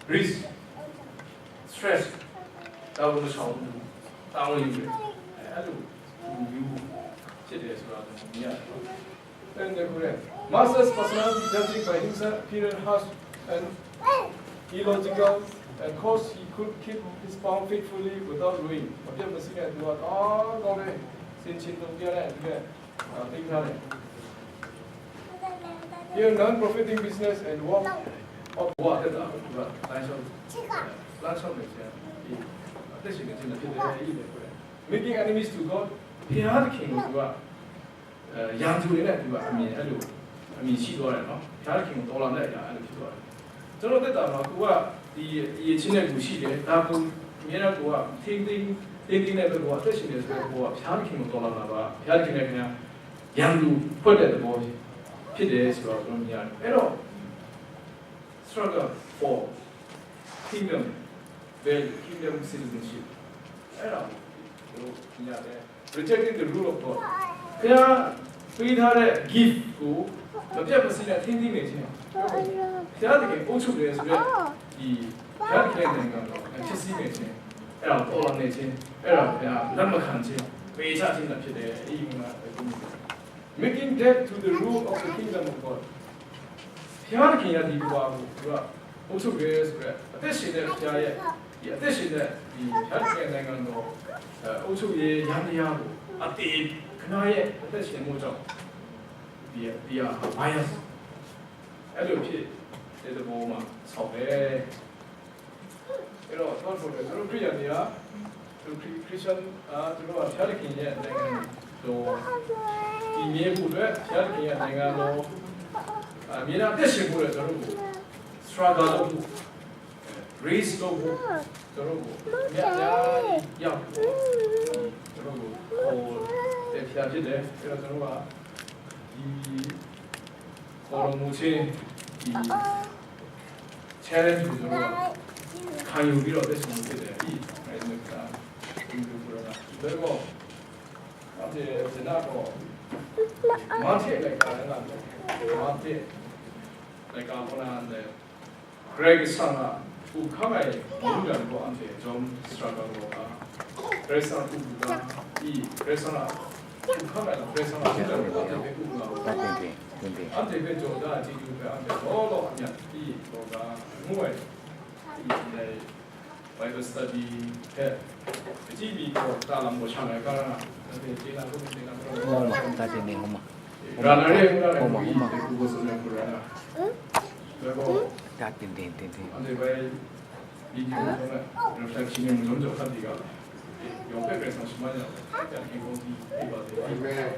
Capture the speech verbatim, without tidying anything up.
risk, stress, တာဝန်မဆောင်ဘူး၊ တာဝန်ယူတယ်။ အဲအဲ့လိုလူမျိုးဖြစ်တယ်ဆိုတာကိုမြင်ရတယ်။ And the correct. Master's personality judging by himself appeared harsh and illogical, and cause he could keep his pound faithfully without ruin. မပြတ်မစင်းနဲ့သူကကောင်းကောင်းနဲ့ဆင်ခြင်တုံ့ပြန်တဲ့အတွက် အာ သိမ်းထားတယ်။ He had non-profiting business and walk of ဘဝသက်တာကိုသူကလမ်းလျှောက်လမ်းလျှောက်နေခြင်း၊ အသက်ရှင်နေခြင်းဖြစ်တယ်။ အဲ့ဒီပဲ making enemies to God, ဘုရားသခင်ကိုသူကအဲရန်သူတွေနဲ့သူကအမြင်အဲ့လိုအမြင်ရှိသွားတယ်နော်။ ဘုရားသခင်ကိုတော်လှန်တဲ့အရာအဲ့လိုဖြစ်သွားတယ်။ ကျွန်တော်သက်တာမှာကိုကဒီအရေးချင်းတဲ့လူရှိတယ်။ ဒါကိုအမြဲတမ်းကိုကထိန်းသိမ်းထိန်းသိမ်းတဲ့ဘက်ကအသက်ရှင်နေဆိုတဲ့ကိုကဘုရားသခင်ကိုတော်လှန်တာပါ။ ဘုရားသခင်နဲ့ခင်ဗျာရန်သူဖွဲ့တဲ့သဘောဖြစ်တယ်ဆိုတော့ကျွန်တော်မြင်ရတယ်။ အဲ့တော့ struggle for kingdom, well, kingdom citizenship အဲ့ဒါကိုကျွန်တော်မြင်ရတယ်။ Rejecting the rule of God. ဘုရားပေးထားတဲ့ gift ကိုမပြတ်မစင်းနဲ့ထိန်းသိမ်းနေခြင်း။ ဘုရားသခင်အုပ်ချုပ်တယ်ဆိုတဲ့ဒီဘုရားသခင်ရဲ့နိုင်ငံတော်ကိုဖျက်ဆီးနေခြင်း၊ အဲ့ဒါကိုတော်လှန်နေခြင်း၊ အဲ့ဒါကိုဘုရားလက်မခံခြင်း၊ ပယ်ချခြင်းသာဖြစ်တယ်။ အဲ့ဒီမှာအခု making death to the rule of the kingdom of God. ဘုရားသခင်ကဒီကမ္ဘာကိုသူကအုပ်ချုပ်တယ်ဆိုတော့အသက်ရှင်တဲ့ဘုရားရဲ့ဒီအသက်ရှင်တဲ့ဒီဘုရားသခင်နိုင်ငံတော်အဲအုပ်ချုပ်ရေးယန္တရားကိုအသေးခဏရဲ့အသက်ရှင်မှုကြောင့်ဒီဒီဟာ bias အဲ့လိုဖြစ်တဲ့သဘောမှာဆောက်တယ်။ အဲ့တော့တော့ဆိုတယ်ကျွန်တော်ခရိယန်တွေကသူခရစ်ခရစ်ယာန်အာသူတို့ကဘုရားသခင်ရဲ့နိုင်ငံတော်ဒီမြေပေါ်အတွက်ဘုရားသခင်ရဲ့နိုင်ငံတော်အမြဲတမ်းအသက်ရှင်ဖို့အတွက်ကျွန်တော်တို့ကို struggle လုပ်ဖို့ race လုပ်ဖို့ကျွန်တော်တို့ကိုအများကြီးရဖို့ကျွန်တော်တို့ကိုဟောတဲ့ဘုရားဖြစ်တယ်။ အဲ့တော့ကျွန်တော်ကဒီခေါ်တော်မူခြင်းဒီ challenge ကိုကျွန်တော်ကခံယူပြီးတော့သက်ရှင်မှုဖြစ်တယ်။ ဒီအဲ့ဒါကဒီလိုပြောတာဘယ်တော့မှဒီကျွန်တော်ကမတ်တစ်လိုက်တာလည်းမတ်တစ်လိုက်တာလည်း Greg Sanga, u khamai mungdan ko ante jom struggle lo ka. Greg Sanga u ga, i Greg Sanga u khamai la Greg Sanga mungdan ko ante pe u ga. တတ်တင်တင်တင်တင် Ante pe jo da ji ju pe ante lo lo anya i lo ga. Mu ai. I dai Bible study he. Ji bi ko ta lam ko chang ai ka ra. Ante ji la ko ni na ko. ဟောမှာတတ်တင်တင်ဟောမှာ Rana re ko ra. Homa, homa. Ko so na ko ra. Lo ko. တတ်တင်တင်တင်တင် Ante bai. Video reflection ni mujom jo khat di ga. Yo pe pe sa shima ya. Ya ki ko di di ba de. Amen.